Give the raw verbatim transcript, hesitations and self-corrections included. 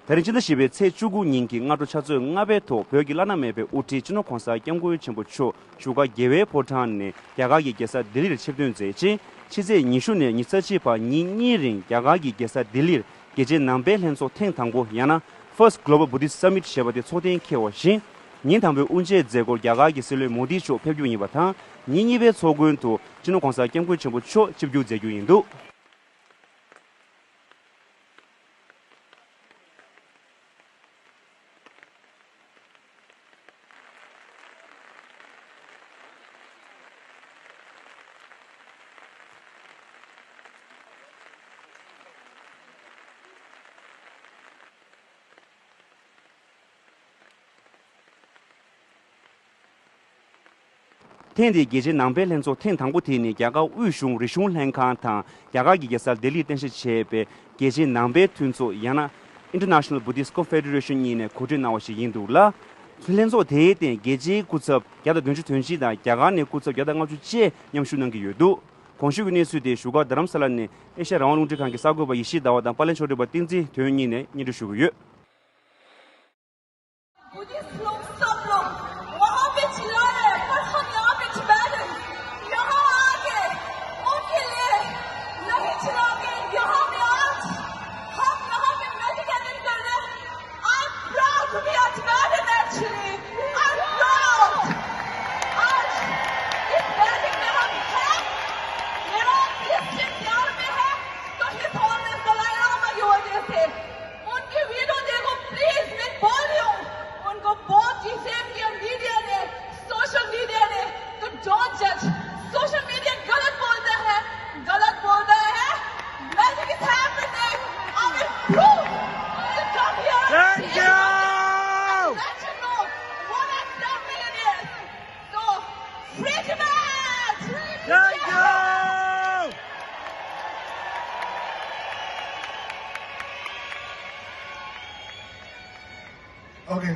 ད་རིང་ཕྱི་ཟླ་བཞི་པའི་ཚེས་བཅུ་དགུ་ཉིན་གྱི་སྔ་དྲོ་ཕྱག་ཚོད་ལྔ་པའི་ཐོག་བོད་ཀྱི་བླ་ན་མེད་པའི་དབུ་ཁྲིད་སྤྱི་ནོར་༸གོང་ས་༸སྐྱབས་མགོན་ཆེན་པོ་མཆོག་བཞུགས་སྒར་རྒྱལ་བའི་ཕོ་བྲང་ནས་རྒྱ་གར་གྱི་རྒྱལ་ས་ལྡི་ལིར་ཆིབས་ཐོན་མཛད་ཅིང་། ཕྱི་ཚེས་ཉི་ཤུ་ནས་ཉི་ཤུ་རྩ་གཅིག་བར་ཉིན་གཉིས་རིང་རྒྱ་གར་གྱི་རྒྱལ་ས་ལྡི་ལིར་རྒྱལ་སྤྱིའི་ནང་པའི་ལྷན་ཚོགས་ཐེངས་དང་པོ་ཡང་ན་First Global Buddhist Summit ཞེས་པ་དེ་ཚོགས་གཏན་འཁེལ་བ་བཞིན། ཉིན་དང་པོའི་དབུ་འབྱེད་མཛད་སྒོར་རྒྱ་གར་གྱི་སྲིད་བློན་མོ་དི་མཆོག་ཕེབས་རྒྱུ་ཡིན་པ་དང་། ཉིན་གཉིས་པའི་ཚོགས་མགོན་དུ་སྤྱི་ནོར་༸གོང་ས་༸སྐྱབས་མགོན་ཆེན་པོ་མཆོག་ཆིབས་བསྒྱུར་མཛད་རྒྱུ་ཡིན་འདུག་ཐེངས་འདིའི་རྒྱལ་སྤྱིའི་ནང་པའི་ལྷན་ཚོགས་ཐེངས་དང་པོ་དེ་ནི་རྒྱ་གར་དབུས་གཞུང་རིག་གཞུང་ལྷན་ཁང་དང་རྒྱ་གར་གྱི་རྒྱལ་ས་ལྡི་ལིར་རྟེན་གཞི་བྱས་པའི་རྒྱལ་སྤྱིའི་ནང་པའི་མཐུན་ཚོགས་ཡང་ན་International Buddhist Confederation གཉིས་ནས་གོ་སྒྲིག་གནང་བ་ཞིག་ཡིན་འདུག་ལ། ལྷན་ཚོགས་དེའི་སྟེང་རྒྱལ་སྤྱིའི་སྐུ་ཚབ་བརྒྱ་དང་བདུན་ཅུ་དོན་གཅིག་དང་རྒྱ་གར་ནས་སྐུ་ཚབ་བརྒྱ་དང་ལྔ་བཅུ་བཅས་མཉམ་ཞུགས་གནང་གི་ཡོད་འདུག་གོང་ཞུས་ཀྱི་གནས་ཚུལ་དེ་བཞུགས་སྒར་རྡ་རམ་ས་ལ་ནས་ཨེ་ཤ་ཡ་རང་དབང་རླུང་འཕྲིན་ཁང་གི་གསར་འགོད་པ་ཡེ་ཤེས་ཟླ་བ་དང་པར་ལེན་ཕྱོགས་སྒྲིག་པ་བསྟན་འཛིན་དོན་གཉིས་ནས་སྙན་སྒྲོན་ཞུ་གི་ཡོད། बुद्धिस्ट लोग, सब लोग वहाँ पे चिल्ला रहे हैं, पर हम यहाँ पे टिबेटन, यहाँ आके उनके लिए नहीं चिल्लाएंगे। यहाँ पे आज हम यहाँ पे मेडिटेशन कर रहे हैं। I'm proud to be a Tibetan actually. I'm proud. आज इस वेदिक में हम हैं। मेरा Christian प्यार में है, तो he's always Dalai Lama की वजह से। उनकी वीडियो देखो प्लीज, मैं बोल रही हूँ, उनको बहुत डिफेम किया मीडिया ने, सोशल मीडिया ने। तो डोंट जज। सोशल मीडिया गलत बोलता है, गलत बोलता है। Magic is happening. I will prove to come here. Thank you. And let you know what I've done million years. So, free Tibet! Thank you. Okay.